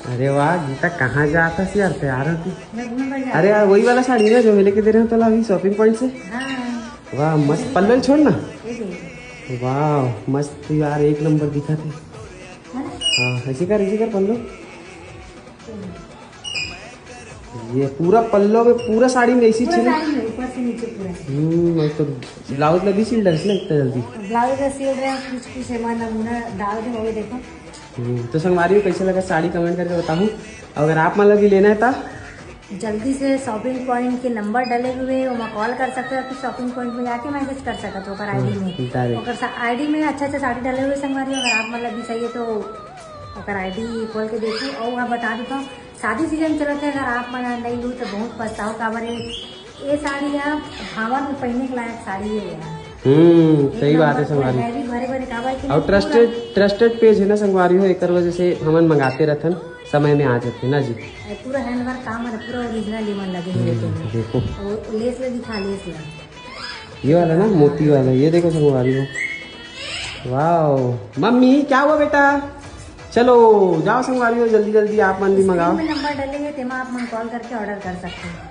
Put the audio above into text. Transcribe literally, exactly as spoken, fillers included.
अरे वाह गीता, कहाँ जात हस यार, तैयार होके? अरे यार, वही वाला साड़ी ना जो मैं लेके दे रहे हो तोला अभी shopping point से। हाँ। वाह, मस्त। पल्लू ल छोड़ ना। ये देखो। वाह, मस्त यार, एक नंबर दिखत हे। है ना? हाँ, ऐसे कर, ऐसे कर पल्लू। ये पूरा पल्लू में, पूरा साड़ी में ऐसी पूरा छील। साड़ी में ऊपर से नीचे पूरा। हम्म, मैं तो ब्लाउज ला भी सिल डरिस ना इतना जल्दी। ब्लाउज ला सिल रहे हैं, कुछ कुछ एमा नमूना डाल दे होगे, देखो। हम्म, तो संगवारी हो, कैसे लगा साड़ी, comment करके बताहू। अगर आप मन ला भी लेना है तो जल्दी से shopping point के नंबर डले हुए, ओमा कॉल कर सकते हो, फिर shopping point में जाके मैसेज कर सकते हो ओकर आईडी में। हम्म, direct। ओकर सा-, आईडी में अच्छा अच्छा साड़ी डले हुए संगवारी हो, अगर आप मन ला भी चाहिए तो ओकर आईडी खोल के देखू। और वहाँ बता देता हूँ, शादी सीजन चलत है, अगर आप मन नहीं लू तो बहुत पछताओ, काबर ये, ये साड़ी है भावन में पहने के लायक साड़ी है यार। हम्म, एक सही बात है नंबर पूरा संगवारी। Heavy भरे भरे काबर कि और पूरा trusted, trusted page है ना संगवारी हो, एकर वजह से हमन मंगाते रहथन, समय में आ जाथे ना जी। ये पूरा हैंडवर्क काम है, पूरा ओरिजिनल ये मन लगे हुए हम्म, हैं। देखो। और लेस ले दिखा, लेस ले। ये वाला ना, मोती वाला, ये देखो संगवारी हो। वाओ, मम्मी क्या हुआ बेटा? चलो जाओ संगवारी हो, जल्दी जल्दी आप मन भी मंगाओ। स्क्रीन में नंबर डले हैं, तेमा आप मन कॉल करके ऑर्डर कर सकते हैं।